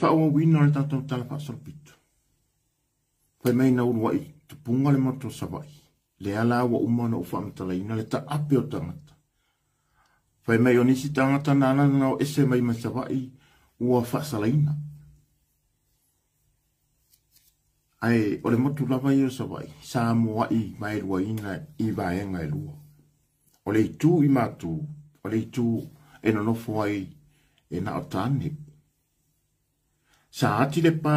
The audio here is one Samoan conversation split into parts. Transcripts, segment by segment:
faaauauina o le tatou Tala Faasolopito, fai mai na uluai tupuga le motu o Savaii, lea la ua uma ona ou faamatalaina le taape o tagata. Fai mai o nisi tagata na ala ona o ese mai mai Savaii ua faasalaina. Ae o le motu lava ia o Savaii sa muai vaeluaina i vaega e lua. O le itu i Matu, o le itu e nonofo ai e na o tane. Sa ati le pa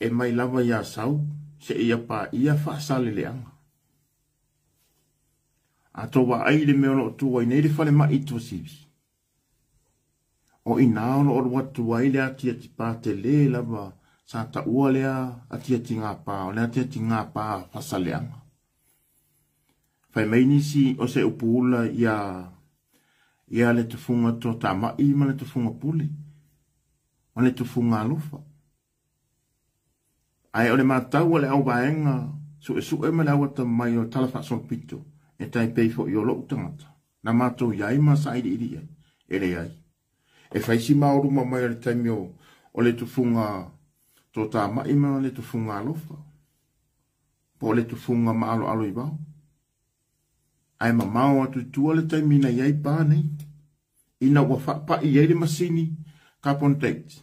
e mai lava i Asau seia paia Faasaleleaga. A tou vaai i le mea o lo o tu ai nei le falemai i Tuasivi, o i ina o lo o alu atu ai le atiati-pa tele lava sa taua lea atiatigapa, o le atiatigapa Fasaleaga. Fai mai nisi o se upu ula ia ia le tufuga toatamai ma le tufuga pule, ma le tufuga alofa. Ae o le matau a le auvaega suesue ma le auatamai o Tala Faasolopito e tai pei foi o lou tagata, na matou i ai ma sailiili i ai, e leai. E fai si maoluma mai o le taimi o, o le tufuga toatamai ma le tufuga alofa, po o le tufuga maaloalo i vao. Ae mamao atu i tua le taimi na i ai pa nei, ina ua faapai ai le masini carbon date,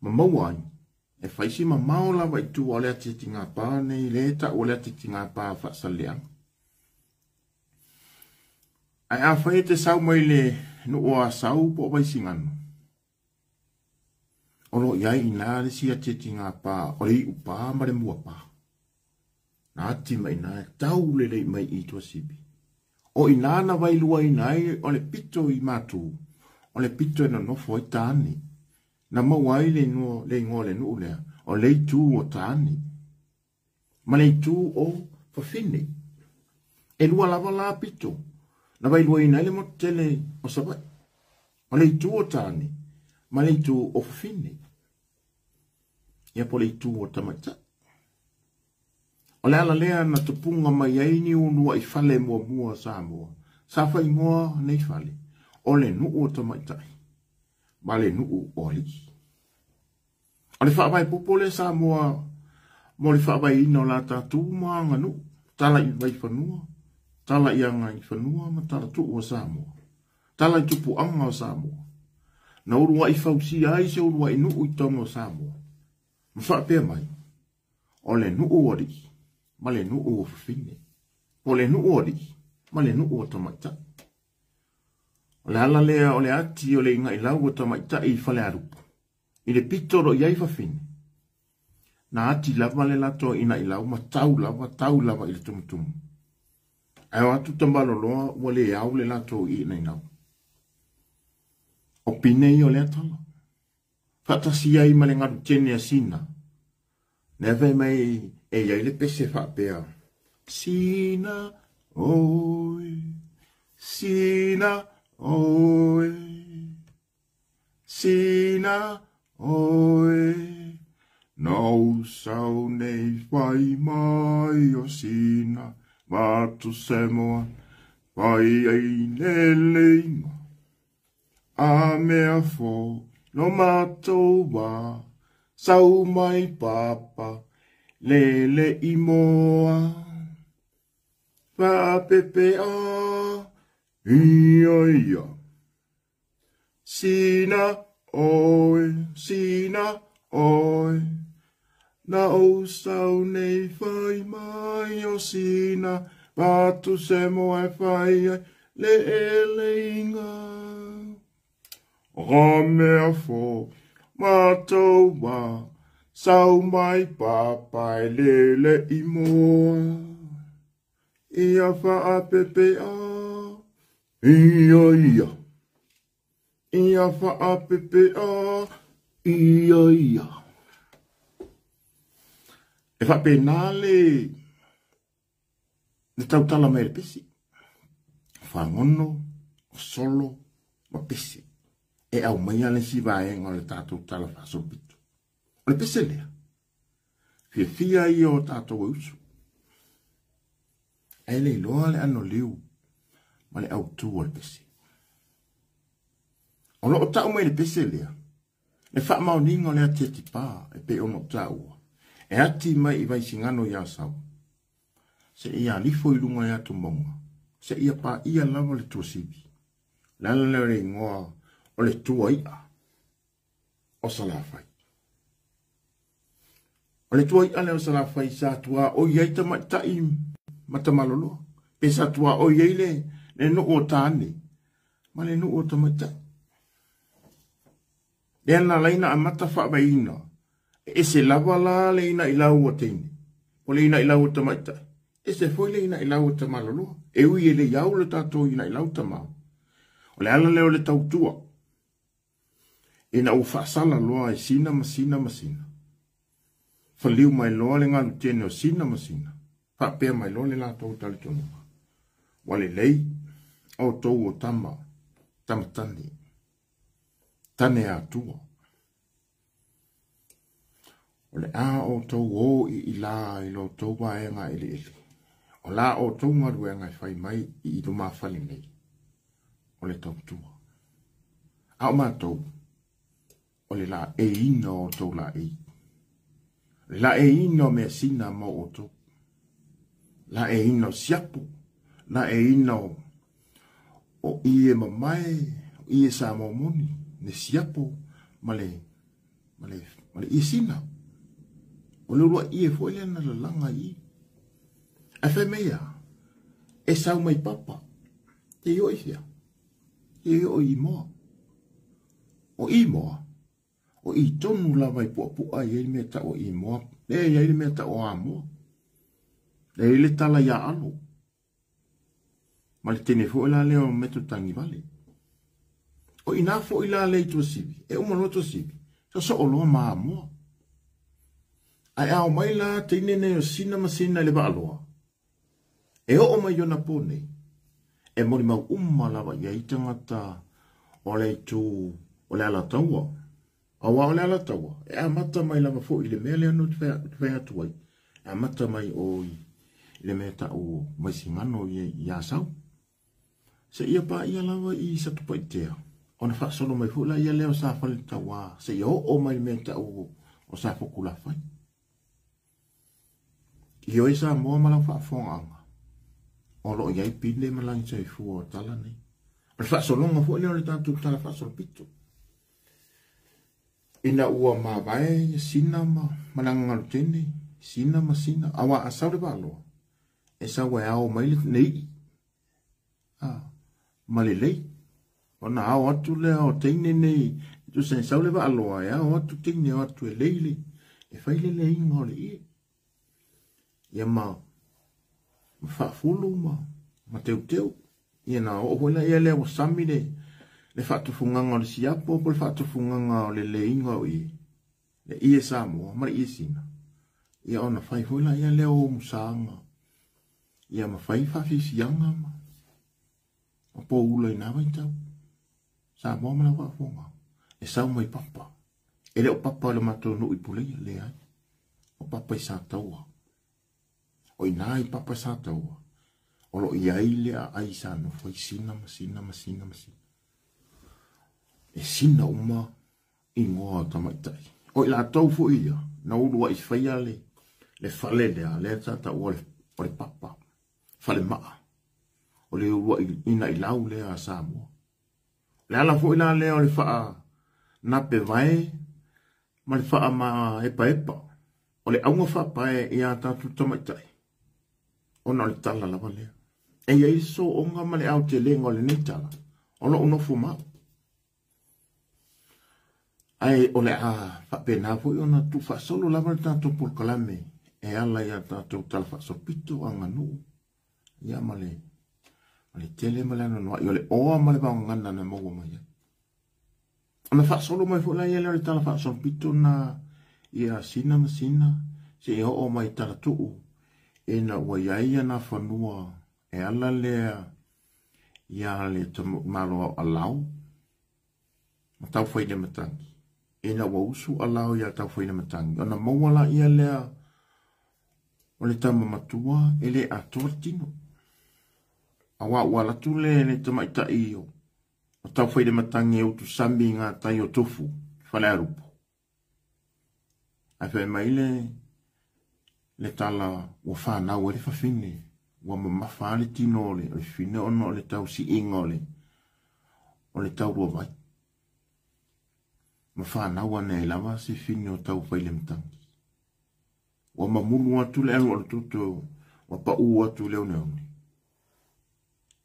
ma maua ai, e fai si mamao lava i tua o le atiatigapa nei, le tau o le atiatigapa faasaleaga. Ae afai e te sau mai le nuu o Asau po o Vaisigano, o lo o i ai i ina le isi atiatigapa o le iupa ma le muapa. Na ati mai ina e tau lelei mai i Tuasivi. O ina na vailuaina ai o le pito i Matu, o le pito e nonofo ai Tane. Na maua ai le igoa, le igoa o le nuu lea, o le itu o Tane. Ma le itu o Fafine. E lua lava la pito na vailuaina ai le motu tele o Savaii. O le itu o Tane ma le itu o Fafine. Ia po o le itu o Tamaitai. O le ala lea na tupuga mai ai ni uluai fale muamua o Samoa, sa faaigoa nei fale, o le nuu o tamaitai ma le nuu o alii. O le faavae popo lea Samoa mo le faavaeina o la tatou ma aganuu, tala i vaifanua, tala i agaifanua ma tala tuu o Samoa, tala i tupuaga o Samoa. Na uluai fausia ai se uluai nuu i totonu o Samoa, ma faapea mai, o le nuu o alii ma le nuu o fafine, po o le nuu o alii ma le nuu o tamaitai. O le ala lea o le ati o le igailau o tamaitai i Falealupo, i le pito o lo o i ai fafine, na ati lava le latou inailau ma tau lava, tau lava i le tumutumu. Ae o atu Tamaloloa ua le ao le latou inainau. O pine ia o lea tala. Faatasi ai ma le galu tene a Sina. Lea fai mai e i ai le pese faapea, Sina oe, Sina oe, Sina oe, Nou sau nei whai mai o Sina, Matu Samoa, whai ai le leinga. A mea fo no matou wā, sau mai papa, lele i moa. Whaapepe a, ia ia. Sina oe, sina oe, Na ou sau nei whai mai o sina, Patu se moe whai ai le eleinga. O mea fo, matou wā, Sau mai papa e lele i moa. Ia whaapepe a, ia ia. Ia whaapepe a, ia ia. E faapena le le tautala mai le pesi. Fagono, o solo, ma pese. E aumaia le isi vaega o le tatou tala faasolopito. O le pese lea, fiafia ia o tatou e usu. Ae le iloa le ʻano liu ma le autu o le pese. O lo o tau mai le pese lea, Le faamaoniga o le atiatipā e pei ona ou taua, e ati mai i Vaisigano i Asau, seia alifo i luga i Atumauga, seia paia lava le Tuasivi. O le ala lea o le igoa o le Tuai'a o Salafai. O le Tuai'a lea o Salafai sa tuaoi ai tamaitai ma tamaloloa, pe sa tuaoi ai le nuu o tane ma le nuu o tamaitai. Lea na ala ai ona amata faavaiina, e ese lava la le inailau a teine, o le inailau a tamaitai, ese foi le inailau a tamaloloa. E ui e le iau le tatou inailau tama. O le ala lea o le tautua, ina ua faasala loa e Sina ma Sina ma Sina. Faliu mai loa le galutene o Sina ma Sina, faapea mai loa le latou talitonuga. Ua lelei outou o tama, tamatane, tane atua. O le a outou o i ila i lo outou vaega eleele. O la outou galuega e fai mai i lumafale nei, o le tautua. A o matou, o le laeiina o outou laei. O le laeiina o measina mo outou. Laeiina o siapo, laeiina o ie mamae, o ie Samoa moni, le siapo ma le ie sina. O le uluai ie foi lea na lalaga i i. Ae fai mai ia, e sau mai papa, te i o i fea, te i o i Imoa. O Imoa, o i tonu lava i puapua i ai le mea tau o Imoa, lea i ai le mea tau o Amoa. Lea i le tala ia Alo. Ma le tene foi la lea o Metotagivale. O ina foi la lea i Tuasivi, e uma loa Tuasivi, sosoo loa ma Amoa. Ae ao mai la teine nei o Sina ma Sina i le vaaloa, e oo mai ona pō nei, e molimau uma lava i ai tagata o le itu o le Alataua. Aua o le Alataua, e amata mai lava foi i le mea lea na ou te fai atu ai, e amata mai o i le mea tau o Vaisigano i Asau. Seia paia lava i Satupaitea, ona faasolo mai foi la ia lea o Safaletaua, seia oo mai le mea tau o Safokulafai. I oe Samoa ma lau faafofogaaga, o lo o i ai pine ma lagi soifua o tala nei. O le faasologa foi lea o le tatou tala faasolopito. Ina ua mavae Sina ma Lagagalutene, Sina ma Sina, aua a sau le vaaloa, e sau e ao mai le ii, ma le lei. Ona ao atu lea o teine nei, tusa e sau le vaaloa, e ao atu teine o atu e lei le, e fai le leiga o le ie. Ia ma faafulu ma teuteu. Ia na oo foi la ia lea ua sami le faatufugaga o le siapo po le faatufugaga o le leiga o ie. Le ie Samoa ma le ie Sina. Ia ona fai foi la ia lea o musaga. Ia ma fai faafiafiaga ma poula i nā vaitau. Samoa ma lau faafofoga. E sau mai papa. E le o papa o le matou nuu i Puleia, leai. O papa i Sataua. O ina i papa Sataua. O lo i ai le aai sa nofo ai Sina ma Sina ma Sina ma Sina. E sina uma ingoa o tamaitai. O i latou foi ia, na ulu ai whaia le fale lea, lea sa taua o le papa, fale maa. O le ulu ai ina i lau lea a Samoa. Le ala foi la lea o le whaa nape vae, ma le whaa ma epa epa. O le aunga whaapae i a tātou tamaitai. Ona o le tala lava lea. E ia iso onga ma le au te lenga o le nei tala. O lo unofo mau. Ai o le a whaapena foi ona tu whaasolo lava le tātou polokalame. E ala i a tātou tala whaasopito a nganu. Ia ma le tele ma le anonoa. I o le oa ma le vaongana na maua mai ai. Ona whaasolo mai foi la ia lea o le tala whaasopito na ia Sina ma Sina. Se i oo mai tala tuu. E na ua iai ia nā whanua e ala lea ia le malo alau. Ma tau whai le matangi. E na ua usu alau ia tau whai le matangi. Ona maua la ia lea o le tama matua e le atoa tino. Awa ua latu le le tamaitai o. O tau whai le matangi e utu sami ngā tai o tofu. Falealupo. Ae fai mai le le tala ua fanau ai le fafine, ua mamafa le tino o le fafine ona o le tausiiga o le o le tauluavai. Ma fanau ane ai lava se fine o Taufailematagi. Ua mamulu atu le alu o le toto, ua pau atu i le oneone.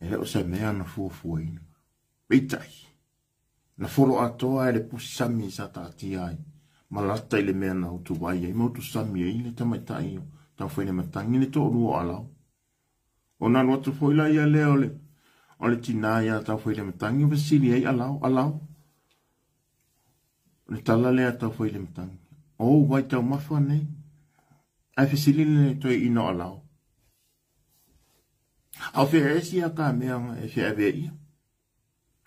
E le o se mea na fuafuaina. Peitai, na folo atoa e le pusi sami sa taatia ai, ma lata i le mea na utuvai ai ma utusami ai le tamaitai o Taufailematagi le toalua o Alao. Ona alu atu foi la ia lea o le o le tinā iā Taufailematagi fesili ai Alao, Alao, o le tala lea a Taufailematagi, o ou vai taumafa nei? Ae fesili le toeaina o Alao, a o fea ea sia ka mea e fia avea ia?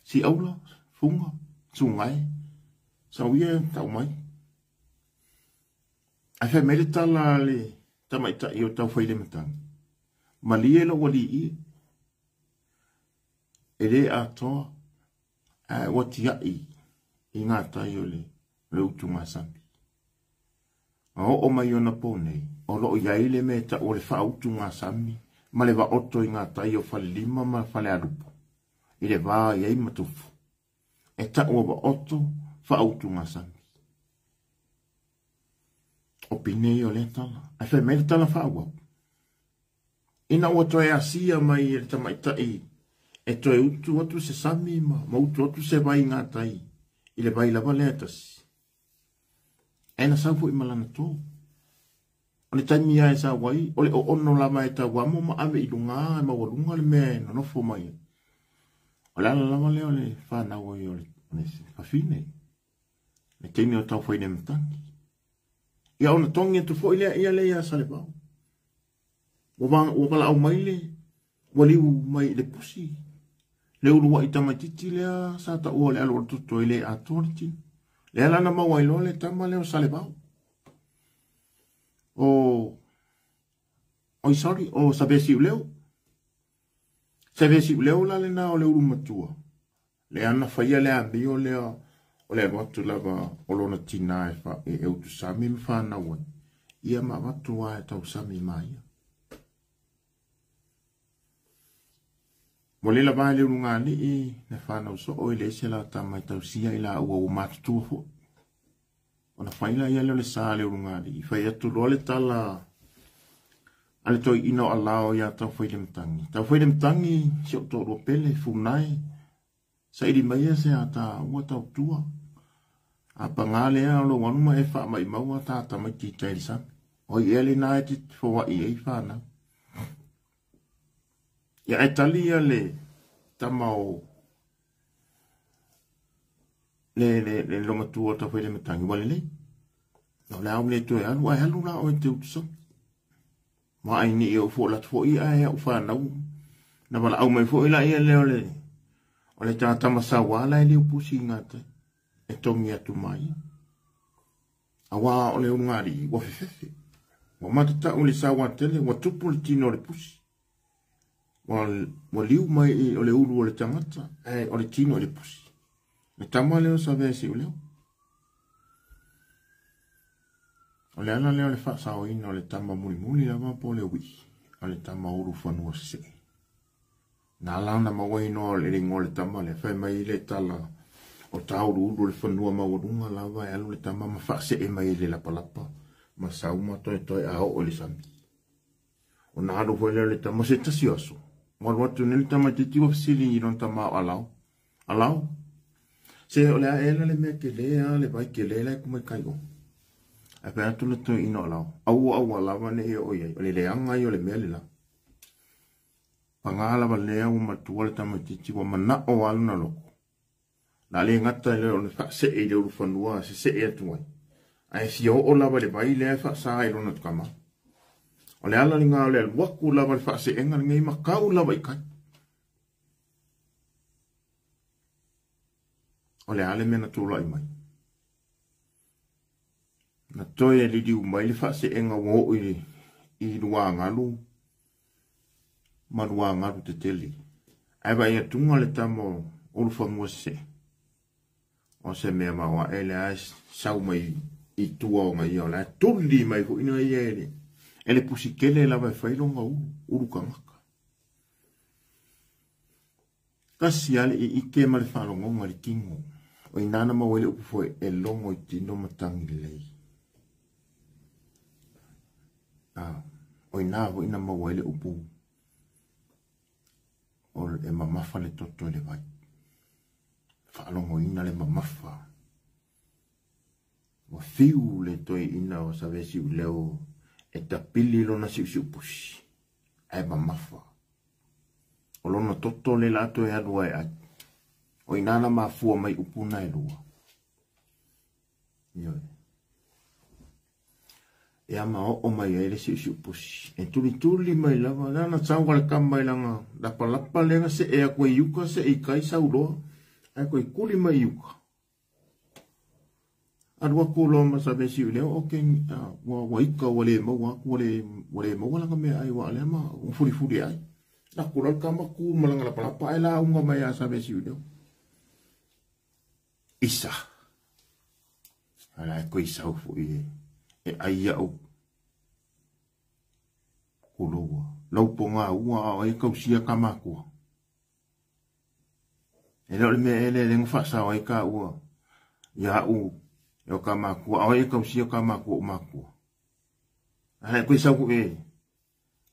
Si aula, fuga, sugae, sau ia tau mai. Ae fai mai le tala a le tamaitai o Taufailematagi, malie lou alii e, e le atoa, ae ua tiai i gatai o le, le utugasami. A oo mai ona pō nei, o lo o i ai le mea e tau o le faautugasami ma le vaoto i gatai o Falelima ma Falealupo, i le va i ai Matufu. E taua vaoto faautugasami. O pine ia o lea tala. Ae fai mai le tala faaauau. Ina ua toe asia mai e le tamaitai e toe utu atu se sami ma, ma utu atu se vai gatai i le vai lava lea e tasi. Ae na sau foi ma lana tō. O le taimi lava e sau ai, o le oono lava e tauamo ma ave i luga e maualuga le mea e nonofo mai ai. O le ala lava lea o le fanau ai o le, o le fafine. Le taimi o Taufailematagi. Ia ona togi atu foi lea ia lea ia Salevao. Ua, ua valaau mai le, ua liu mai i le pusi. Le uluai tamaitiiti lea sa taua o le alu o le toto e le atoa le tino. Lea la na maua ai loa le tama lea o Salevao. O, oi sorry, o Savesiuleo. Savesiuleo la lena o le ulu matua. Lea na faia le amio lea o le alu atu lava o lona tinā e, fa, e, e utusami ma whanau ai. Ia ma avatu a e tausami ma ia. Ua le lava le ulugalii na whanau soo i le ese la tama e tausia i la ua ua matutua foi. Ona fai la ia lea o le sa a le ulugalii. Fai atu loa le tala a le toeaina o Alao iā Taufailematagi. Taufailematagi, si ou toalua pele, Funai, saili maia se ata ua tautua. A pagā lea o lou alu ma e faamaimau a ta tamaiti i tai i le sami. O ai ea lena e te foai ai whanau. Ia e tali ia le tama o le, le, le lomatua o Taufailematagi, ua lelei. O le a ou le toe alu, ae alu la oe e te utusaga. Ma ai nei ou foʻi atu foi ae au whanau. Na walaau mai foi la ia lea o le, o le tā tama sauā la e liu pusi i ngā tai. E tongi atu mai. Auā o le ulugalii ua fefefe. Ua matatau i le sauā tele, ua tupu le tino o le pusi. Ua, ua liu mai i, o le ulu o le tagata, ae o le tino i le pusi. Le tama lea o Saveasiuleo. O le ala lea o le faasaoina o le tama mulimuli lava po o le uii, o le tama ulufanua sesee. Na ala ona maua inoa o le igoa o le tama lea, fai mai le tala o tāuluulu o le fanua maualuga lava e alu le tama ma faasee mai i le lapalapa ma sau ma toetoe a oo i le sami. Ona alu foi lea o le tama se tasi o aso. Ua alu atu nei le tamaitiiti ua fesili i lona tama o Alao. Alao, se o le a ea la le mea kelē a le vai kelē la e ku mai kai o. Ae fai atu le toeaina o Alao, aua aua lava ne i oo i ai, o le leaga ia o le mea le la. Paga lava lea ua matua le tamaitiiti ua manao lava lona loko. Na le gata i le o le faasee i le ulufanua sesee atu ai, ae fia oo lava i le vai lea e faasa i lona tama. O le ala lena o le alu atu lava i le faaseega lenei ma tau lava i tai. O le a le mea na tulai mai? Na toe liliu mai le faaseega ua oo i, i luagalu ma luagalu tetele. Ae vaai atuga le tama o Ulufanua sesee. O se mea maoae lea e sau mai i tua o ia, o la e tuli mai foi na ia e le pusi tele lava e fai lona ulu, ulu tagata. Tasi lava le iike ma le faalogoga i le tino. O i ina na maua ai le upu foi e logo i tino matagi lelei. O ina foi na maua ai le upu o e mamafa le toto i le vai. Faalogoina le mamafa. Ua fiu le toeaina o Savesiuleo e tapili lona siusiupusi, ae mamafa. O lona toto le la toe alu ai ai. O ina na mafua mai upu na e lua. Ioe. Ia ma oo mai ai le siusiupusi. E tulituli mai lava, lana sau le kama i langa lapalapa le na se e aku i uka se i kai sauloa. Ae koe kuli mai i uka. Alu aku loa ma Savesiuleo, o ke ua ika ua le maua aku ua le maua langa mea ai ua alea ma ua fulifuli ai. Aku loa le kama ku ma langa lapalapa ai la unga mai a Savesiuleo. Isa. Ala e koe sau foi e ai au kuloua. Lau ponga ua a e kausia ka makua. E le o le mea e le lenga whaasao ai ka ua. Ia u e o ka makua. A e kausia ka makua o makua. Ala e koe sau e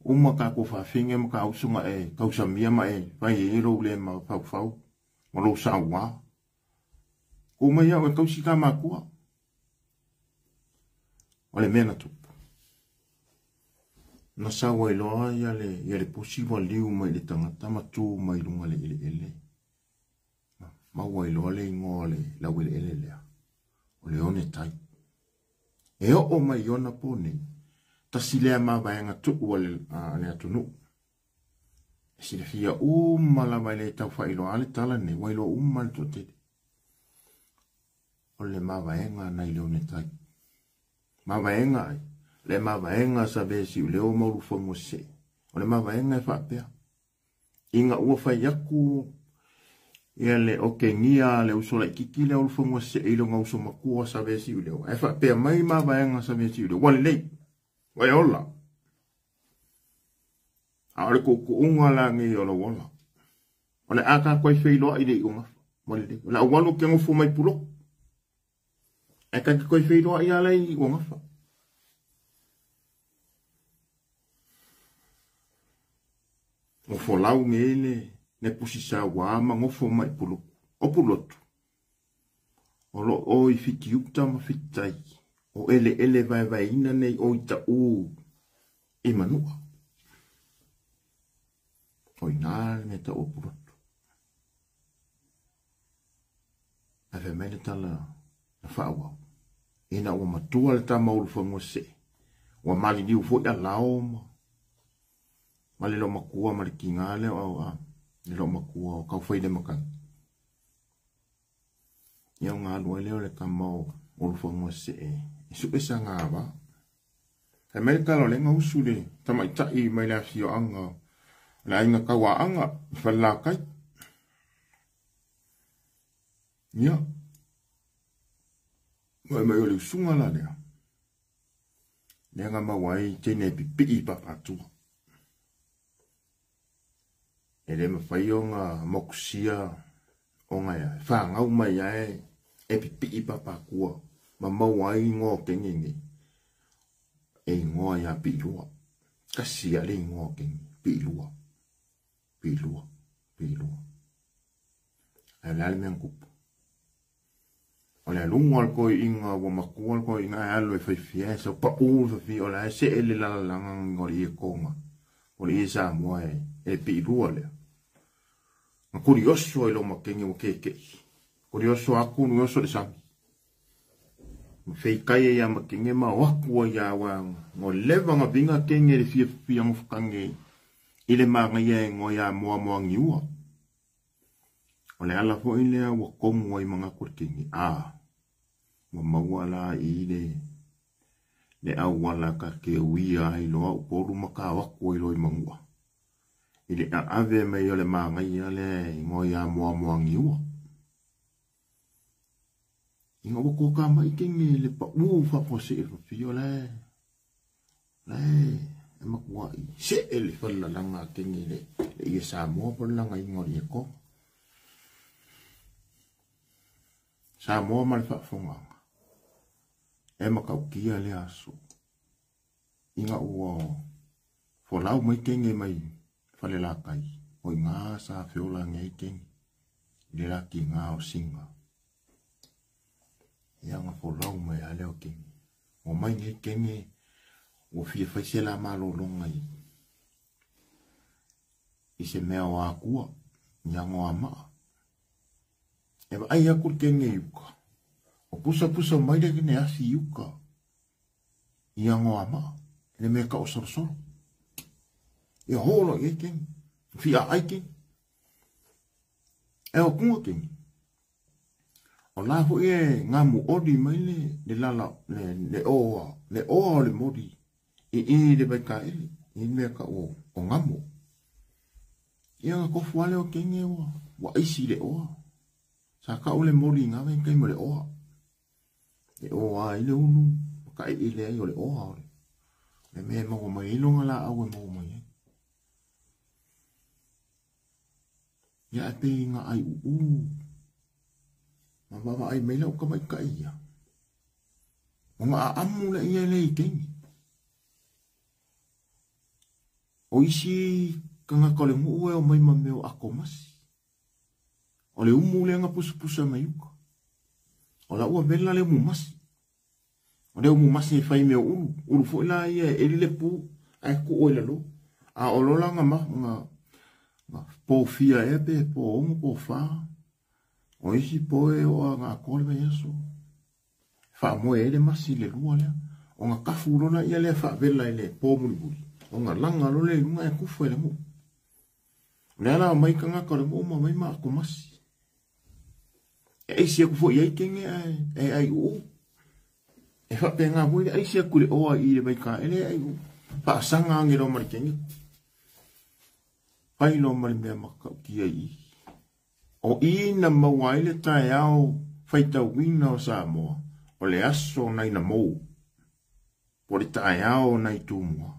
uma ka ko whawhinge ma ka usunga e kausamia ma e whai e rou le ma whau ma lou saua. Ko mai au e kausi ka makua. O le mea na tupu. Na sau ai loa ia le pusi wa liu mai le tangata ma tū mai lunga le ele ele. Maua i loa le ingoa le lau ele ele lea. O le one tai. E oo mai ona po nei. Tasi lea mavaenga tuu a le atunuu. E silafia uma lava i le tau whailoa le tala nei. Wailoa uma le toatele. O le mavaenga nai le one tai. Mavaenga ai. Le mavaenga Savesiuleo maulufanua se. O le mavaenga e faapea. Inga ua fai aku ia le okengia le uso laititi le ulufanua se i longa uso makua Savesiuleo. E faapea mai mavaenga Savesiuleo. Ua lelei. Ua e ola. A o le kukuunga la ngi o lo ola. O le aka koe wheiloa i le i unga. Ua lelei. O le awalu ke ngofu mai pulo. E kake koe wheiloa i ala i unga. Ngofo lau nge le pusi sa wa ma ngofo mai puluku. O pulotu. O lo o i fiti uta ma fitai. O ele ele vai vai ina nei o ita u i manua. O ina le meta o pulotu. A fe mai le tala na whaawau. Ina ua matua le tama ulufanua se. Ua maliliu foi a lao ma. Ma le lo makua ma le kinga le o a le lo makua o kau whai le makani. Ia o ngā lua leo le kama o ulufanua se e. E su esa ngā wa. Hei mai le tala o lenga usu le tamaitai mai le afioanga. Le ainga kaua anga i whalalakai. Ia. Mai mai o le usunga la lea. Lea ngā mawai tēnei pipii papatua. E le mawhai o ngā mokusia o ngā ia. Whāngau mai ae e pipii papakua. Ma maua ai ingoa o kenge. E ingoa ia Piilua. Kasi a le ingoa o kenge. Piilua. Piilua. Piilua. Ae le ale mea kupu. O le alunga o le koe inga ua makua le koe inga e alu e whaiwhia e sau pa u whawhia o le ae se ele lalanga ngo le ie konga. O le ie Samoa e Piilua lea. Nga kurioso ai lo makenge wa kekei. Kurioso aku nuioso le sami. Ma wheikai e ia makenge ma waku ai ia wa ngo lewa nga vinga kenge le fia fia ngofukange i le maangaia e ngo ia moa moa ngiua. O le ala foi lea ua komu ai mangaku le kenge. A, ua maua la i le auala ka ke uia ai loa upolu ma ka waku ai loa i mangua. I le ave mai o le maangaia le ngo ia moa moa ngiua. Ina ua koka mai kenge le pa'u faafuasei o le fafia o lae lae e matua'i se'e le falelalaga a kenge le le ie Samoa po le lagaina o le iekoga Samoa ma le faafofogaaga e matautia lea aso ina ua folau mai kenge mai Falelatai o iga sa feola age ai kenge i le latigā o Siga. Ia na folau mai lava lea o kenge. Ua mai nei kenge ua fia fai se la malologa i i se mea o akua i Anoamaa. E vaai atu le kenge i uka, o pusapusa mai le afi i uka i Anoamaa, le mea taosolosolo. Ia holo i ai kenge, fiaai kenge. E o atuga kenge. O la foi e gamu oli mai le le lala le le oa le oa o le moli i i le vaikaele i le mea tau o, o gamo. Ia na tofu lava lea o kenge ua ua aisi i le oa. Sa tau le moli i na vaitaimi o le oa. E oa ai le ulu ma taeele ai o le oa o le le mea e maua mai ai lona laau e maua mai ai. Ia ae pei na aiuuu ma vaavaai mai lau tamaitai ia. Ona aamu laia lea i kenge. O isi tagata o le nuu e omai ma mea o ato masi. O le umu lea na pusapusa mai uka. O la ua vela le umu masi. O le umu masi e fai mea o ulu. Ulu foi la ia e eli le pu ae tuu ai lalo. A o lola na ma na na po fia ea pe po ono po fa. O isi po e oa na atoa le vaiaso. Faamoe ai le masi i le lua lea. Ona tafu loa laia lea faavela i le po mulimuli, ona laga loa lea i luga ae tufa i le nuu. O lea la omai tagata o le nuu ma omai ma atomasi. E aisi atu foi i ai kenge ae e aiuu. E faapena foi le aisi atu i le oa i le vaikaele e aiuu. Faasaga age loa ma le kenge. Fai loa ma le mea matautia i i. O i na maua ai le taeao faitauina o Samoa, o le aso nai Namou, po o le taeao nai Tumua.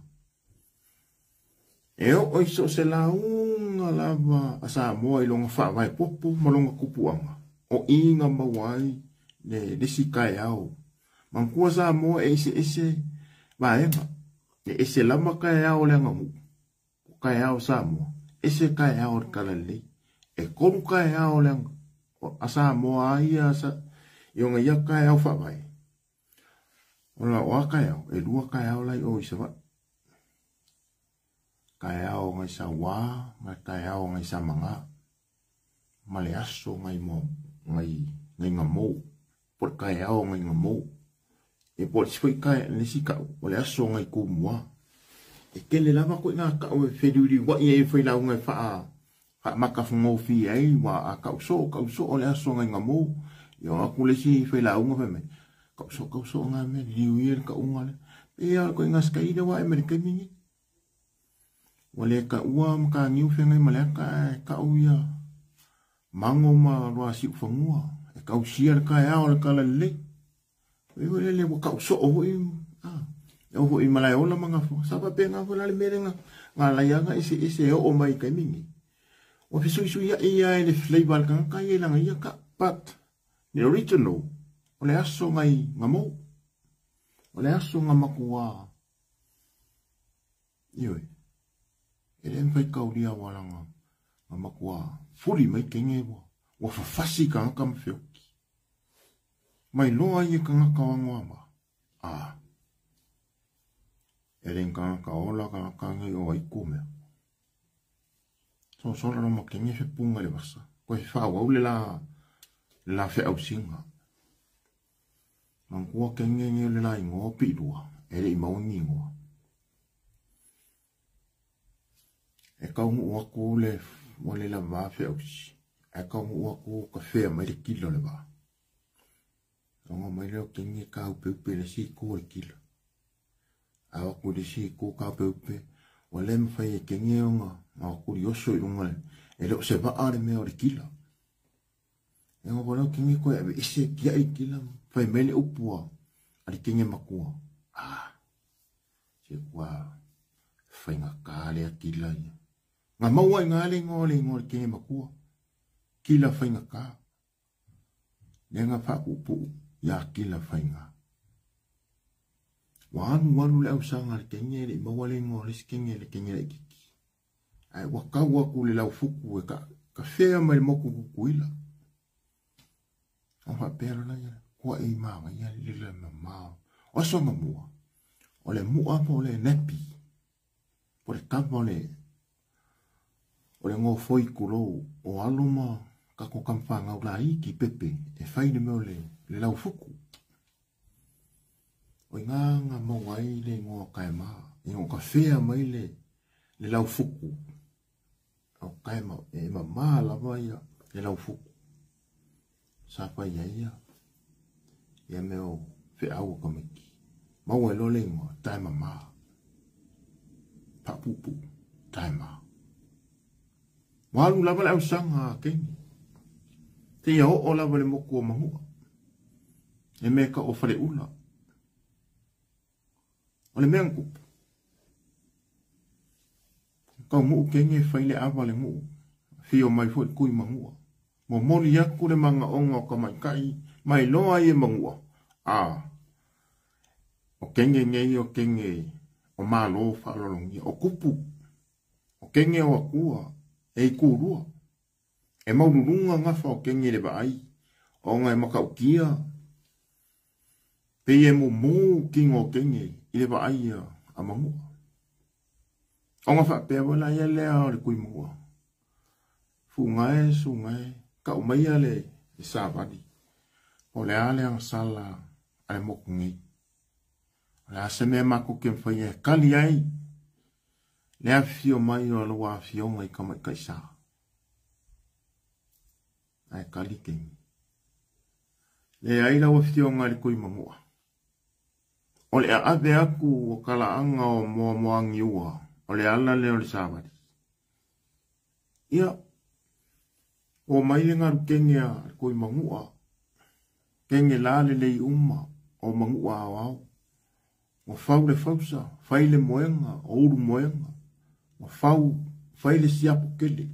E oo i so o se lauga lava a Samoa i lona faavae popo ma lona tupuaga, o i na maua ai le isi taeao. Manatua Samoa e eseese vaega, e ese lava taeao o le aganuu, o taeao o Samoa, ese taeao o le Talalelei. E tolu taeao o le a Samoa a ia i ona ia taeao faavae. O la o a taeao, e lua taeao la i o i Savaii. Taeao ngai Sauā ma le taeao ngai Samagā ma le aso ngai mo ngai ngai Gamou po o le taeao ngai Gamou. E po o le isi foi tae le isi tau o le aso ngai Tumua. E tele lava koe ngā tau e wheriuriwai ai e whailauga e whaa whaamakafugofie ai ua a kau soo kau soo le aso ngai Gamou. Ia o atu le isi failauga fai mai kau soo kau soo ngā mea liliu ia le kauga lea. Pei lava o le ituaiga sikaia lea ua ae mai le taimi lenei. Ua le taua mataniu feagai ma le ata ae tau ia mago ma Luasiufanua e tausia le taeao o le talalelei. Pei foi lele ua tau soo foi e oo foi i Malaeola ma Gafoa. Sa faapena foi la le mea lea na alai lava eseese e oo mai i taimi nei. Ua fesuisuiai lava i le flavour a le tagata ia i lana ia tau but the original o le aso nai Gamou. O le aso na matua Ioe, e le mafai kaulia aua leaga na matua fuli mai kenge ua ua fafasi tagata ma feoki. Mai loa ai e tagata o Anoamaa, a e le ni tagata ola tagata nei o Aiku mea. Sosola loa ma kenge fepuga i le vasa, koe faaauau le la le la feausiga. Manatua kenge nei o le la igoa o Piilua, e le i maua ni igoa. E taunuu atu le ua le lava feausi, ae taunuu atu ka fea mai le kila o le vaa. Logo mai lea o kenge kaupeupe i le isi itu o le kila. A o atu i le isi itu kaupeupe, ua le mafai e kenge ona o atu i oso i luga e le o se vaa le mea o le kila. E ngo leo kenge koe ave ese kiaʻi kila fai mai le upu a le kenge makua. Ah, se kua faigata lea kila ia. Nga maua i ngā le ingoa le ingoa le kenge makua. Kila faigata. Lea nga faapuupuu ia kila faiga. Ua alu alu le ausaga a le kenge e le i maua le ingoa o le isi kenge le kenge laitiiti. Ae ua tau atu le laufuku e ka, ka fea mai le motu Kukuila. Ona faapea loa lea, kua e manaia le lele mamao. O aso na mua, o le mu'a po o le nappy, po o le kava o le o le gofoi tulou o alo ma tatou tama fanau laiti pepe e fai le mea o le, le laufuku. O i ina na maua ai le igoa o Taema, ina ua tafea mai le, le laufuku. O Taema, e mamā lava ia le laufuku. Sa fai ai ia, ia mea o feau o tamaiti. Maua ai loa le igoa, Taemamā. Faapuupuu, Taema. Ua alu lava le ausaga a Keni. Seia oo lava i le motu o Manua. E mea tau o Faleula. O le mea na tupu, taunuu Keni e fai le ava a le nuu, afio mai foi le tui Manua. Momoli atu le manaoga o tamaitai mai loa ai e Manua, a o Kene nei o Kene o Malo faaaloalogia, o tupu, o Kene o Atua e ikulua. E maululuga gafa o Kene i le vaai, ona e matautia pei e mumu kino o Kene i le vaai a Manua. Ona faapea foi la ia lea o le Tuimua, Fuga e, suga e, tau maia le savali, po o le a le agasala a le motu nei. O le a se mea matou te mafaia e tali ai le afifio mai o lau afioga i Tamaitaisa. Ae tali Keni. Leai lau afioga i le Tuimanua. O le aave atu o talaaga o Moamoagiua, o le ala lea o le savali. Ia, o mai le galu kenge a le Tuimanua, kenge la lelei uma o Manua aoao. Ua fau le fausa, fai le moega, o ulu moega, ua fau, fai le siapo tele.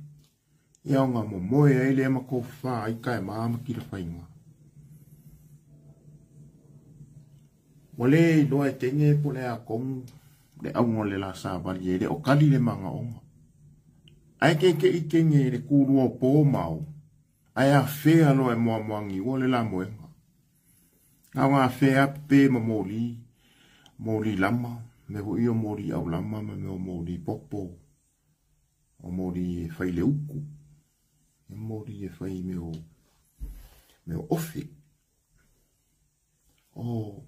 Ia ona momoe ai lea ma tofafa ai Taema ma Kilafaiga. Ua le iloa e Kenge po o le a tonu le auga o le la savali e le o kali le manaoga. Ae kekeʻi Kenge i le kūlua o pō ma ao, ae afea loa e Moamoagiua le la moega. Na o afea pepe ma moli, moli lama, mea foi ia o moli aulama ma mea o moli popo, o moli e fai le uku, e moli e fai mea o, mea o ofe. O,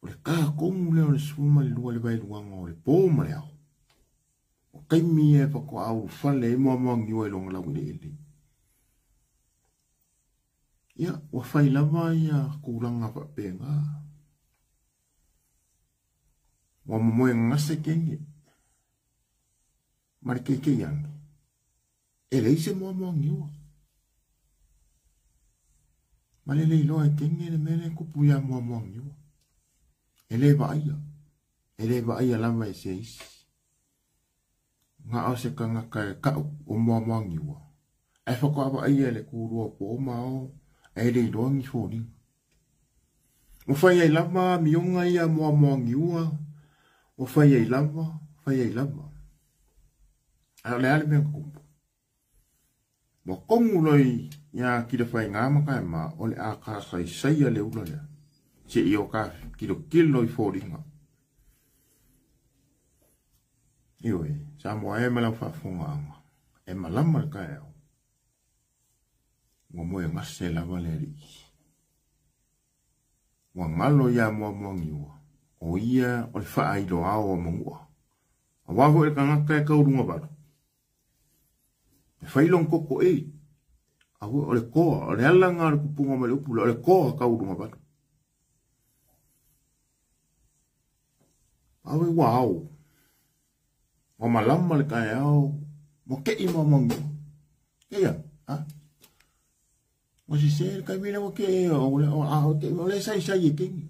o le kākomu lea o le 12 le vaeluaga o le pō ma le ao. O taimi ia e faatoa ulufale ai Moamoagiua i lona laueleele. Ia, ua fai lava ia tulaga faapena. Ua momoe gagase Kenge ma le keikei ane. E leai se Moamoagiua. Ma le le iloa e Kenge le mea lea e tupu ia Moamoagiua. E le vaaia. E le vaaia lava e se isi. Na o se tagata e kau o Moamoagiua, ae faatoa vaaia e le kūlua o pō ma ao, ae le iloa ni foliga. Ua fai ai lava amioga ia a Moamoagiua, ua fai ai lava, fai ai lava. Ae o le a le mea na tupu? Ua komu loa ia Kilafaiga ma Taema o le a tasaisaia le ula lea, seia o ta tilotilo i foliga. Ioe, Samoa e ma lau faafofogaaga, e malama le taeao, ua moe gase lava le alii. Ua galo ia Moamoagiua, o ia o le faailoao o Manua. Aua foi le tagata e tau luga valu. E fai lona toto ei. Aua o le toa, o le ala lena o le tupuga mai le upu lea, o le toa tau luga valu. Awe ua ao. Ua malama le taeao, ua keʻi Moamoagiua. Eia, a? Ua sese le taimi lea ua te o le o a o te o le sai sai e kenge.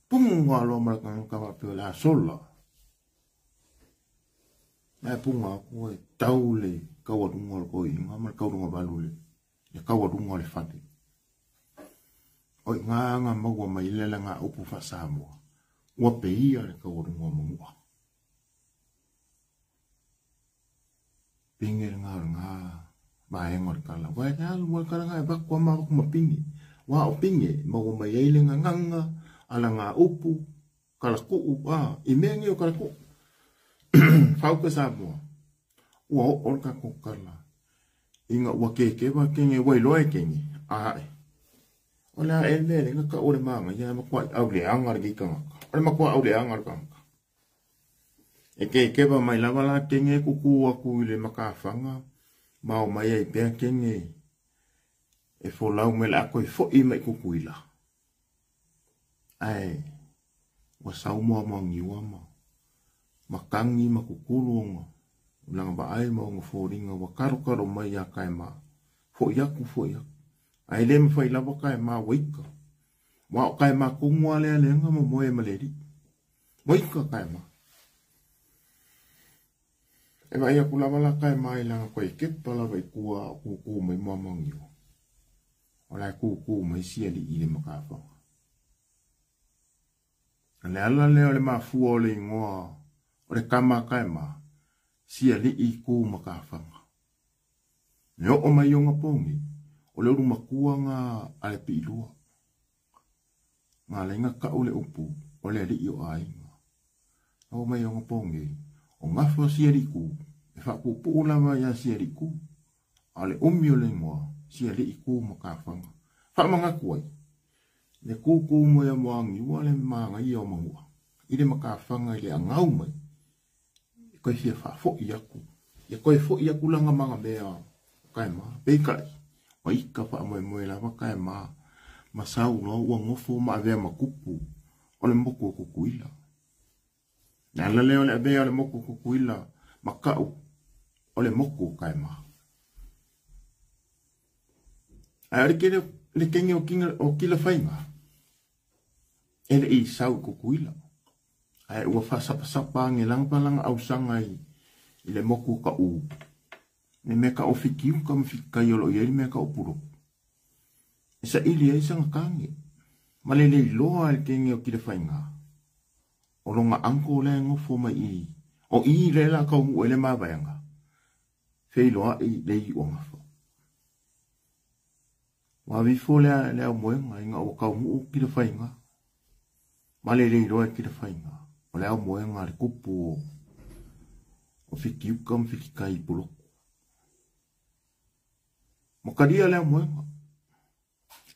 Punga loa ma le tagata faapea o le a sola. Ae punga aku e tau le kaualuga o le toeaina ma le kauluga valu le le kaualuga o le fale. O i ngā nga maua mai le la ngā upu faa-Samoa. Ua peia le kaualuga o Manua. Pinge le ngā o le ngā vaega o le kala. Ua e alu ua kala ngā e vaku ama vaku ma pinge. Ua o pinge, maua mai ai le nganganga, ala ngā upu, kalakuʻu, a, i mea nei o kalakuʻu. Fauka Samoa. Ua oo le tatou kala. Ina ua kekewa kenge ua iloa e kenge, ae. O le a e mea le nga o le manaia e matua auleaga lenei tagata. O le matua auleaga le tagata. E kekewa mai lava la kenge kuku aku i le makafaga ma o mai ai pea kenge e folau mai le ako e fo'i mai Kukuila. Ae ua sau moamoagiua ma makagi ma kukulu ona laga vaai ma ona foliga ua kalokalo mai ia Kaema. Fo'i aku, fo'i aku. Ae le mafai lava Kaema ua ika. Ua o Kaema tonu lava lea leaga ma moe ma le alii. Ua ika Kaema. E vaai aku lava la Kaema i lana koe kepa lava i tua o kūkū mai moamoagiua. O la e kūkū mai si alii i le makafaga. O le ala lea o le mafua o le igoa o le kama a Kaema, si alii kū makafaga. E oo mai ona pogi, o le ulu matua nga a le piilua. Nga lainga kau le upu o le alii o aiga. Oo mai ona pogi, o gafa si alii kū, e faapuupuu lava ia si alii kū. A o le umi o le igoa, si alii kū makafaga. Faamanatu ai, le kūkū mai a Moagiua le manaia o Manua, i le makafaga i le agau mai, e koe fia faafo'i aku. Ia koe fo'i aku laga magamea o Kaema. Peitai, ua ika faamoemoe lava Kaema ma sau loa ua gofo ma avea ma kupu o le moku o Kukuila. Le ala lea o le avea o le moku o Kukuila ma ka'u o le moku o Kaema. Ae o le kele le kenge o kinga o Kilafaiga e le i sau i Kukuila. Ae ua faasapasapa age lava lana ausaga i i le moku o Kaʻū. Le mea ka o Fitiuka ma Fitikai o lo o i ai le mea ka o Puloku. E saili ai sana kane. Ma le le iloa e le kenge o Kilafaiga. O lona uncle lea e nofo mai i o i lea la taunuu ai le mavaega. Feiloai le iuogafa. Ua aveifo le le aumoega ina ua taunuu Kilafaiga. Ma le le iloa e Kilafaiga. O le aumoega a le kupu o o Fitiuka ma Fitikai i Puloku. Ua talia le aumoega.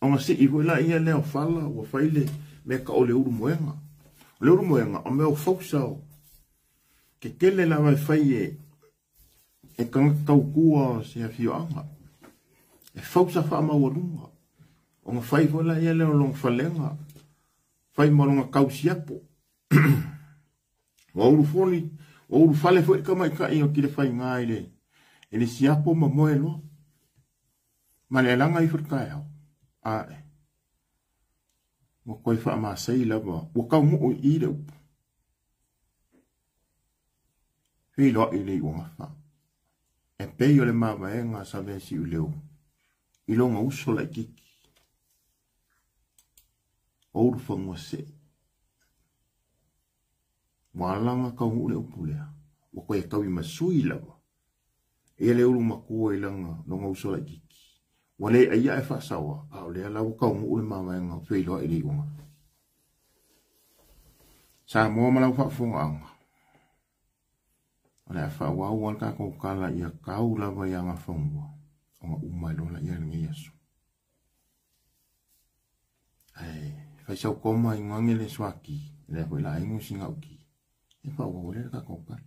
Ona sii foi laia lea o fala ua fai le mea ka o le ulu moega. O le ulu moega, o mea o fausa o tetele lava e fai e e tagata tautua o se afioaga. E fausa faamaualuga. Ona fai foi laia lea o lona falega, fai ma lona tau siapo. Ua ulu foli, ua ulu fale foi le tamaitai o Kilefaiga i le i le siapo ma moe loa. Ma le alaga ifo i le taeao, ae ua toe faamasei lava, ua taunuu i i le upu. Feiloai le iugafa. E pei o le mavaega a Saveasiuleo i lona uso laitiiti o Ulufanuasee. Ua alaga taunuu le upu lea, ua toe tauimasui lava e le ulu matua i lana lona uso laitiiti. Ua le aia e faasaoa, a o lea la ua taunuu le mavaega o feiloai le iugafa. Samoa ma lau faafofogaaga, o le a faaauau lava le tatou tala ia tau lava i Agafagua ona uma ai loa laia lenei aso. Ae fai sau koma i gage le suaki, lea foi la inu sina uki, e faaauau ai le tatou tala.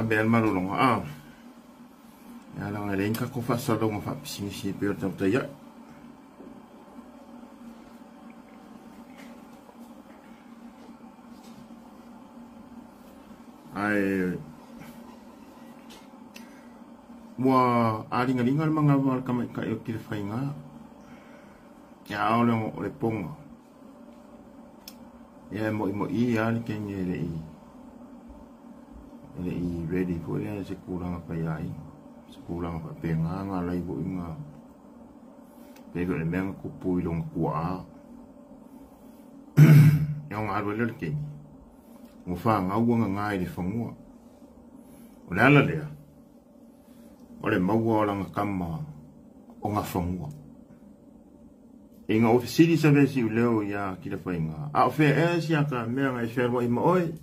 Avea le malologa a. Ia leaga e leai ni tatou faasalalauga faapisinisi e pei o le tautai a'i. Ae ua aligaliga le manava o le tamaitai o Tilafaiga. Ia o le poga. Ia e moimoi lava le teine e le i ready foi lea i se tulaga faiaiga, se tulaga faapena na alai foi na pei foi o le mea na tupu i lona tuaa. Ia ona alu ai lea o le teine, ua fanau ua gaga i le fanua. O le ala lea, o le maua o lana tama o Nafanua. Ina ua fesili Saveasiuleo iā Tilafaiga, A o fea ea si ata mea na e fealuai ma oe?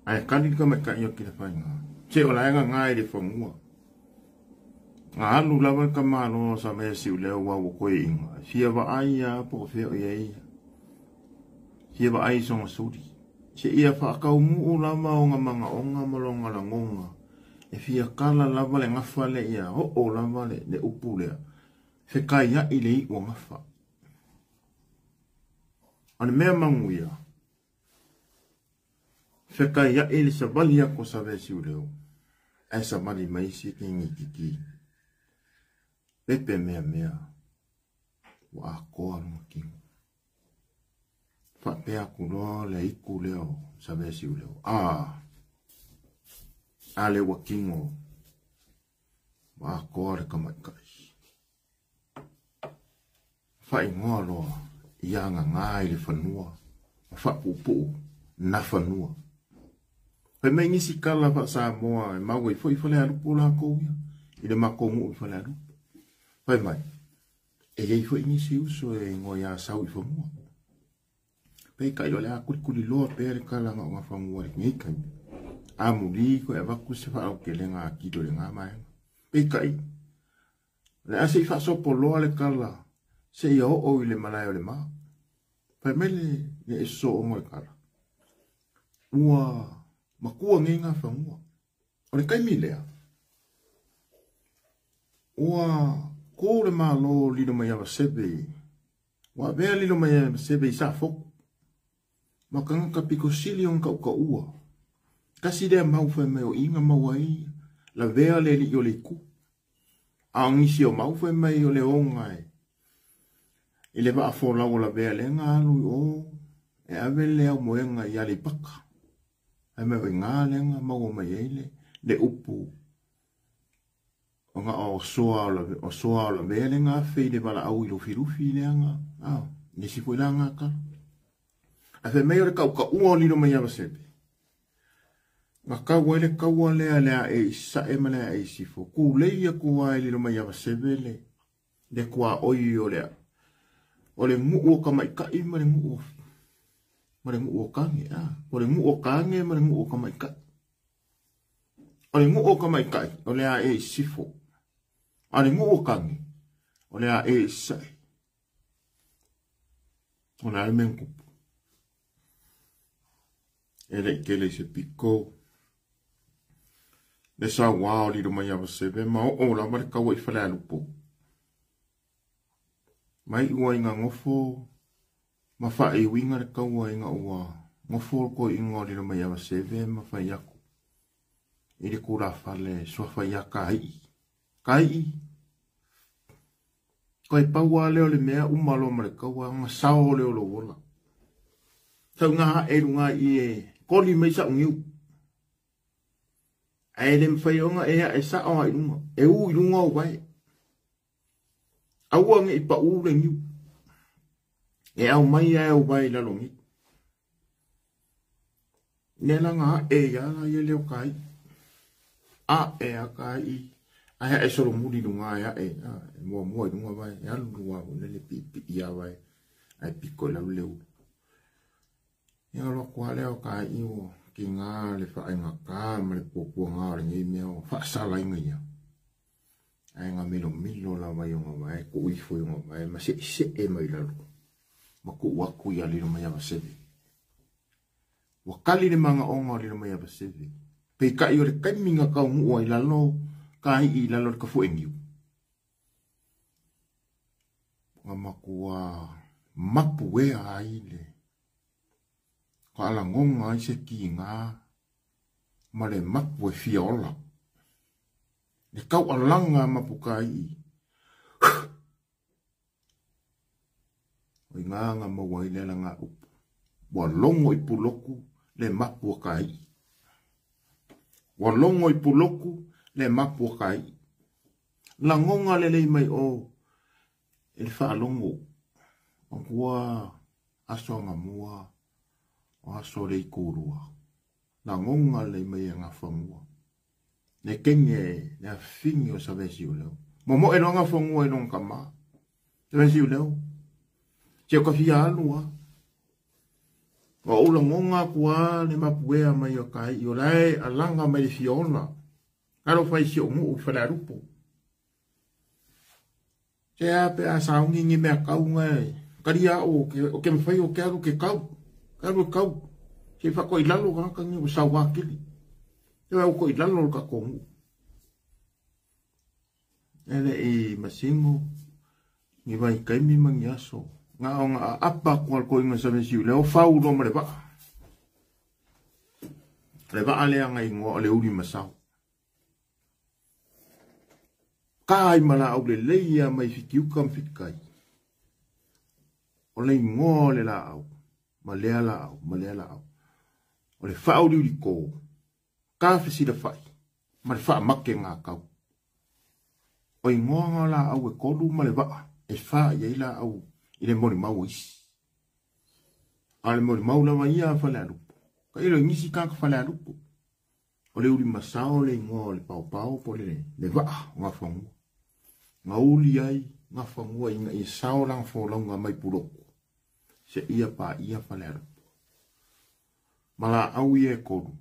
Ae tali le tamaitai o Tilafaiga, Se o la e gaga i le fanua. Na alu lava le tamaloa o Saveasiuleo aua ua toeaina, e fia vaai lava po o fea o i ai ia. Fia vaai i sona suli. Seia faataunuu lava ona manaoga ma lona lagona, e fia tala lava le gafa lea ia oo lava le upu lea, fetaiai le iu o gafa. O le mea manuia, fetaiai le savali atu o Saveasiuleo, ae savali mai si teine itiiti, pepe meamea ua atoa lona tino. Faapea atu loa le aitu lea o Saveasiuleo, A! A lea ua tino ua atoa le tamaitai. Faaigoa loa ia gaga i le fanua ma faapuupuu Nafanua. Fai mai nisi tala faa-Samoa e mau ai foi Falealupo latou ia i le matou nuu i Falealupo. Fai mai, e i ai foi nisi uso e igoa ia Sauifanua. Peitai o le a kulikuliloa pea le tala na o Nafanua i lenei taimi. Amuli toe avatu se faaautelega atili o lena vaega. Peitai, o le a se i faasopoloa le tala seia oo i le malae o le ma. Fai mai le sosooga o le tala, ua matua nei Nafanua. O le taimi lea, ua tu le Malo Lilomaiava-seve, ua avea Lilomaiava-seve i Safotu, ma tagata pito sili ona tautaua. Tasi lea mau fai mai o i na maua ai lavea le alii o le itu. A o nisi o mau fai mai o le oga e i le vaa folau o lavea lea na alu i o e ave le aumoega i Aleipata. Fai mai o i ina lea na maua mai ai le upu ona o soa o soa o lavea lea na afe i le valaau i Lufilufi lea na, nisi foi la na tala. Ae fai mai o le tautaua o Lilomaiava-seve, na tau ai le taua lea le ae i sae ma le ae i sifo. Tulei atu lava i Lilomaiava-seve le tuaoi o le nuu o tamaitai ma le nuu ma le nuu o tane. O le nuu o tane ma le nuu o tamaitai. O le nuu o tamaitai, o le ae i sifo. A o le nuu o tane, o le ae i sae. O le a le mea na tupu? E le i tele i se pito le sauā o Lilomaiava-seve ma oo lava le taua i Falealupo. Mai ua ina nofo ma faaiuiga le taua ina ua nofo le toeaina o Lilomaiava-seve ma fai atu i le tulafale suafa ia Kaii. Kaii, toe pau lava lea o le mea uma loa ma le taua ona sao lea o lou ola. Sau ina ae i luga i e koli mai sau niu. Ae le mafai ona e ae sao lava i luga, e u i luga o vae. Aua ne i pau le niu. E aumai ae o vae i lalo nei. Lea la na ae ia la ia leo Kaii. Ae a Kaii. Ae ae solomuli i luga e ae. E muamua i luga vae. E alu lua lele piipii a vae. Ae piko i lalo le ulu. Ia alu atu lava lea o Kaii ua tiga le faaigata ma le puapuaga o lenei mea o faasalaina ia. Ae na milomilo lava i ona vae, tuu ifo i ona vae, ma seesee mai lalo. Ma tuu atu ia Lilomaiava-seve. Ua kali le magaoga o lilo mai Avaseve. Peitai o le taimi na taunuu ai lalo Kahi'i i lalo o le tafu'e niu, na matua mapuea ai le faalagoga ai se tiga ma le mapu e fia ola. Le taualaga a Mapukaii. O iga na maua ai le alagaupu. Ua logo i Puloku le mapu a Kahi'i. Ua logo i Puloku le mapu a Kahi'i. Lagoga lelei mai o e le faalogo. Matua aso agamua o aso le ikulua. Lagoga lelei mai e Gafanua. Le kenge le afifini o Savesiuleo. Momo'e loa Gafanua i lona tama. Savesiuleo. Se o ka fia alu a. Ua ou lagoga atu a le mapuea mai o Kahi'i o la e alaga mai le fia ola. Talofa i si ou nuu i Falealupo. Se a pe a sauni ni mea kau na e talia au o ke mawhai o ke alu ke kau. Ke alu e kau. Se i whakoa i lalo ka ni o sau kili. Te wai o ko i lalo o ka kongu. Ele i masingo ni vai kaimi ma ni aso. Ngā o ngā apa kua ko inga sa mesi leo fau lo ma le vaa. Le vaa lea ngai ingoa o le uli masau. Kai ma la au le leia mai fitiuka ma fitikai. O le ingoa o le la au. Ma lea la au, ma lea la au. O le whauri uri kō. Ka whisira whai. Ma le wha make ngā kau. O ingoa ngā la au e kolu ma le vaa. E wha i ei la au i le mori mau isi. A le mori mau lava ia a Falealupo. Ka ilo ngisi ka ka Falealupo. O le uli masao le ingoa o le paopao po le vaa o ngā whangua. Ngā uli ai ngā whangua inga i sao langa fōlaunga mai Puloku. Se ia pa ia Falealupo. Ma la au ia e kolu.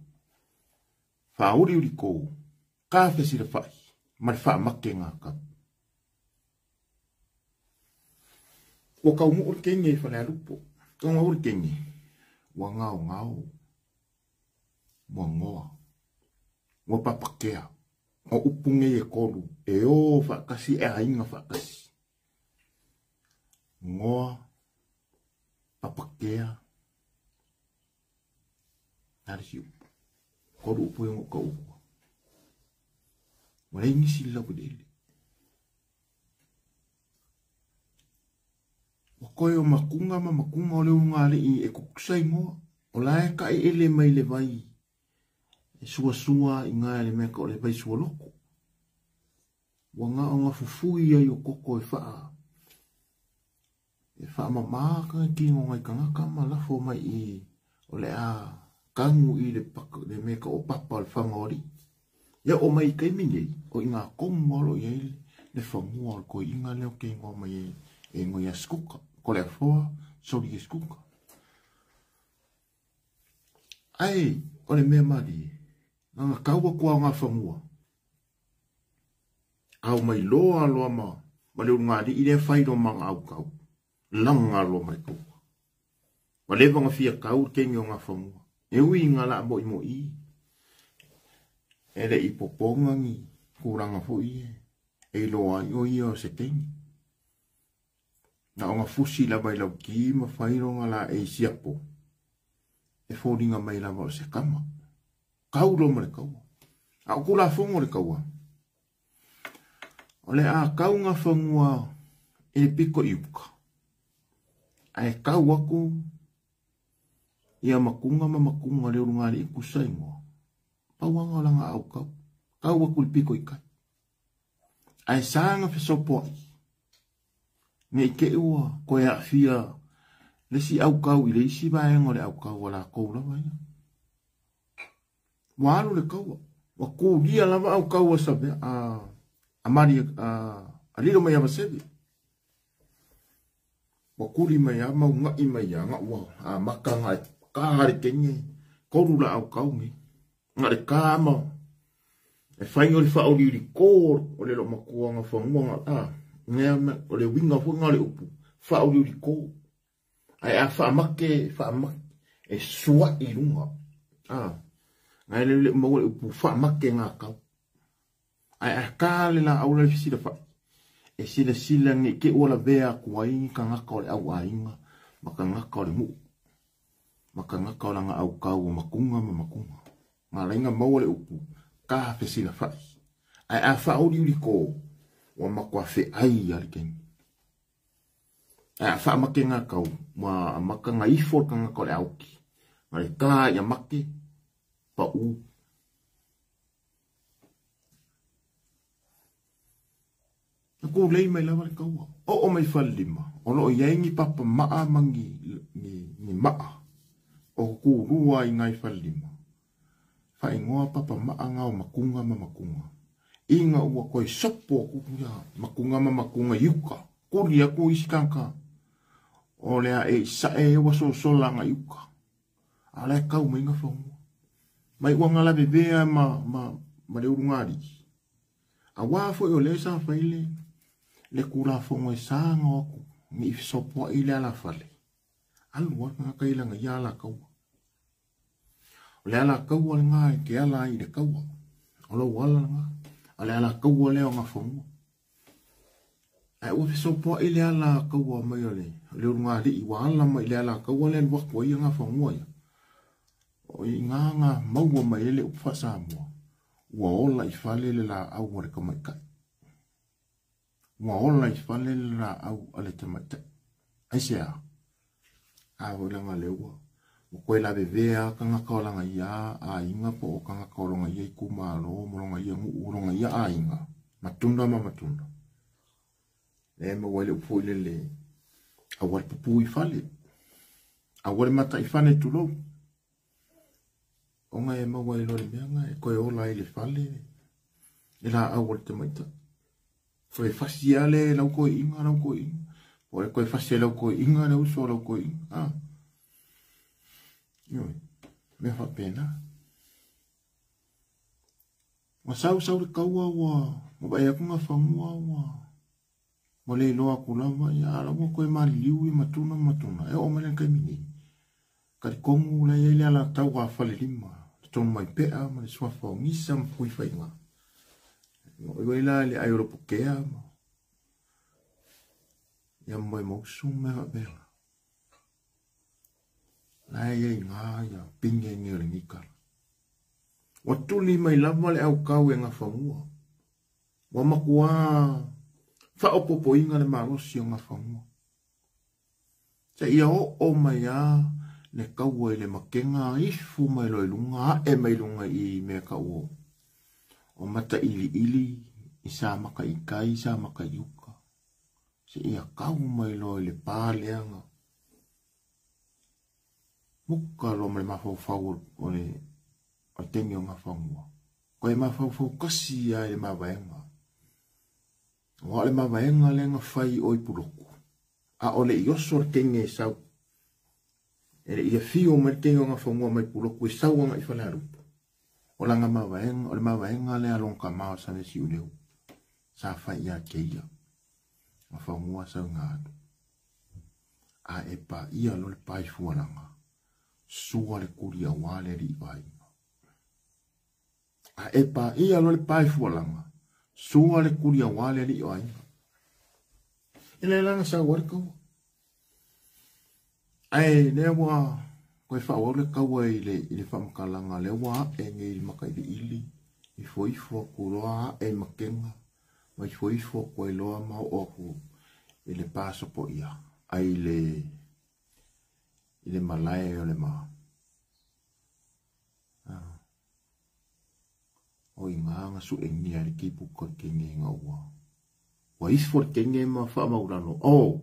Whauri uri kō. Ka whesira whai. Ma le wha make ngā kau. Ua kau mo le kenge i Falealupo. Kau ngau le kenge. Ua ngao ngao. Ua ngoa. Ua papakea. O upu nei e kolu. E o whaakasi e ainga whaakasi. Ngoa. Papakea. Nare si upu. Kolu upu e ngo ka upu. Ua lei nisi le lau lele. Ua koe o makunga ma makunga o le unga le i e kukusa ingoa. O la e ka e ele mai le vai. E sua sua i ngā le mea ka o le vai sua loko. Ua ngā o ngā fufui ai o koko e whaa. E whaa mamā ka ki ngō ngai kangaka ma lafo mai i o le a kangu i le, pak, le mea ka o papa o le whanga. Ia o mai kai minei o i ngā kongu alo i ai le whangua o le koi inga leo ke ingoa mai e, e ngoi a skuka. Ko le afoa, sori e skuka. Ai, o le mea mari, ngā kaua kua ngā whangua. Au mai loa loa ma, ma le ngā li i le whai lo ma ngā au kau. Langa loa mai kaua. Ma le wanga fia kau kengi o ngā whangua. E ui ngā la mo i mo i. E le i poponga ni kuranga fo i e. E loa i o ia o se kengi. Na o ngā fusi lava i lau ki ma whairo ngā la e siapo. E fōringa mai lava o se kama. Kau lo ma le kaua. A o kula fongo le kaua. O le a kau ngā whangua e le piko i uka. A e kau aku ia makunga ma makunga le urunga le ikusa ingoa. Pauanga o langa au kau. Kau aku le piko i kai. A e sanga fesopo ai. Nei ke ua koe a fia le si au kau i le isi vaenga o le au kau o la kou lava ia. Ua alu le kaua. Ua kulia lava au kau a sabe a mari a lilo mai a vaseve. Ua kuli mai a mau ngai mai a nga ua a maka ngai ka le kenge koru la au kau ngi. Nga le ka ma e whai o le whaori uri kō o le lo makua nga whangua nga a. Ngea me o le winga fo nga le upu whaori uri kō. Ai a whaamake, whaamake. E sua'i i luga. Ngai le le maua le upu faamake gakau. Ae a ta le laau la i fesilafai, e silasila ne i te i ua lavea atu ai ni tagata o le auaiga ma tagata o le nuu ma tagata o lana autau o matuga ma matuga. Na ala ai ona maua le upu ta fesilafai. Ae a faauliuli to, ua matua feai lava le taimi. Ae a faamate gakau, ua amata ona ifo le tagata o le aoki, na le ta ia mate, pau. Na tulei mai lava le taua. Oo mai Falelima, o lo o i ai ni papa maa ma ni maa o tutulua i nai Falelima. Faaigoa papa maa na o Matuga ma Matuga. Ina ua toe sopo atu ia Matuga ma Matuga i uka, tuli atu isi tagata o le a e i sae ua sosola agai i uka. A o la e tau mai Gafanua. Mai ua galavevea ma le ulugalii. Aua foi o lea sa fai le Tulafono e sa ona o atu ne i fesopoai le alafale. Alu lava le tagata i lana ia alataua. O le alataua lena e te ala ai i le taua. O lou ala lena. O le alataua lea o Gafanua. Ae ua fesopoai le alataua mai o le ulugalii ua ala mai i le alataua lea e alu atu ai ia Gafanua ia. O i ina na maua mai ai le upu faa-Samoa, ua ola i fale le laau a le tamaitai. Ua ola i fale le laau a le tamaitai. Aisea? A foi leaga o lea ua toe lavevea tagata o lana ia aiga po o tagata o lona ia itumalo ma lona ia nuu o lona ia aiga, matuna ma matuna. Lea e maua ai le upu foi lele, aua le pupu i fale, aua le mata i fale tulou. Ona e maua ai loa le mea na e toe ola ai i le fale le laau a le tamaitai. Toe fasi lava le lau toeaiina lau toeaiina, po o le toe fasi e lau toeaiina le uso a lau toeaiina. Ioe, mea faapena. Ua sau sau le taua ua vaai atu Gafanua ua le iloa atu lava, ia a o la ua toe maliliu ia Matuna ma Matuna. E oo mai la i le taimi nei, talitonu la e i ai le alataua a Falelima, le Tonumaipea ma le suafa o Gisa ma Puifaiga. O i la le ai o Lopukea ma ia Moemausu ma mea faapena. La e i ai ngā ia pine nei o lenei tala. Ua tuli mai lava le autau e Gafanua. Ua matua faaopoopoina le malosi o Gafanua. Seia oo mai lava le taua i le makega ifo mai loa i luga, ae mai luga i mea tau o Matailiili, i Samaka i tai, Samaka i uka. Seia tau mai loa i le pa lea na muka loa ma le mafaufau o le taimi o Gafanua. Koe mafaufau kasi lava i le mavaega. Aua o le mavaega lea na fai o i Puloku. A o le i oso le kenge e sau. E le i afio mai le kenge o Gafanua mai Puloku e sau agai i Falealupo. O lana mavaega, o le mavaega lea a lona tama o Salesiuleu. Sa fai ia te ia. Gafanua sau ina alu. A e paia loa le pa i Fualaga. Sua le kuli aua le alii o aiga. A e paia loa le pa i Fualaga. Sua le kuli aua le alii o aiga. E le la na sau ai le taua. Ae lea ua toe faaauau le taua i le faamatalaga lea ua ae nei i le matailiili, ifoifo atu loa ae i makega, ma ifoifo atu ai loa ma oo atu i le pa sopoia, ai i le malae o le ma. O ina na suengia ai le kipuka o le kenge ina ua. Ua ifo le kenge ma faamaulalo. Oh!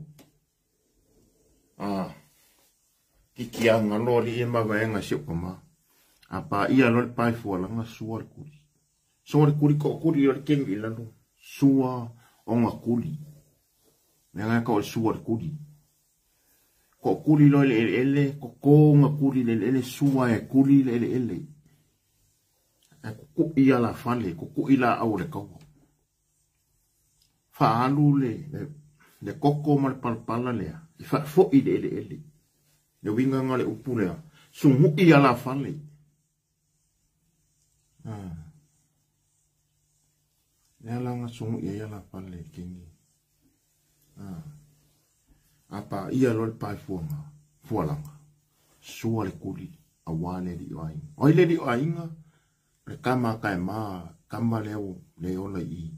Kikiaga loa alii e mavaega i si ou tama. A paia loa le pa i Fualaga, sua le kuli. Sua le kuli, tookuli loa le kenge i lalo. Sua ona kuli. Mea na e tau o le sua o le kuli. Tookuli loa i le eleele, toto ona kuli i le eleele, sua e kuli i le eleele. Ae kukui alafale, kukui laau o le taua. Faaalu le koko ma le palapala lea, e faafoi i le eleele. Le uiga na o le upu lea, Sugu'i alafale. Lea la na sugu'i ai alafale e kenge. A paia loa le paefuaga, fualaga, sua le kuli auā le alii o aiga. O ai le alii o aiga? O le tama a Taema, tama lea ua le ola i i.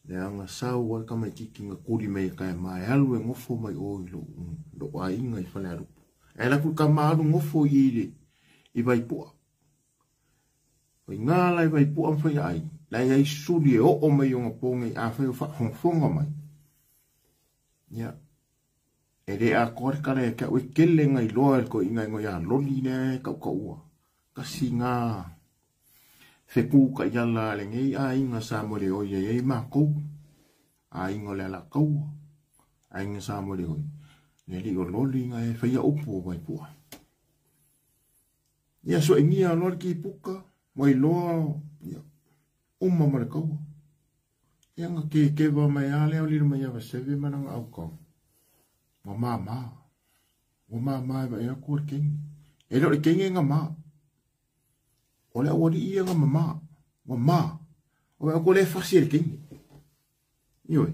Leaga sau lava le tamaititi na tuli mai e Taema e alu e nofo mai o i lou aiga i Falealupo. Ae alu atu le tama alu nofo i i i Vaipua. O i ina la i Vaipua ma Faiaai, la e i ai suli e oo mai i ona po nei, afai o faafogafoga mai. Ia, e le atoa le tala ia te au, e tele na iloa e le toeaina e ia Loli lea e tautaua. Tasi na fetu taiala a lenei aiga Samoeleoi e i ai matou, aiga o le Alataua, aiga Samoeleoi, le alii o Loli na e faia upu o Vaipua. Ia soegia loa le kipuka, ua iloa, ia, uma ma le taua. Ia na kekeva mai lava lea o lilo mai ia Vaseve ma lana autao. Ua mama. Ua mama e vaai atu o le kenge. E le o le kenge na ma. O le aualii ia na mama. Ua ma. O vaai atu o lea e fasi e le kenge. Ioe.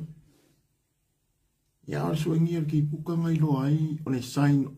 Ia, o le suegia o le kipuka na iloa ai o le sign.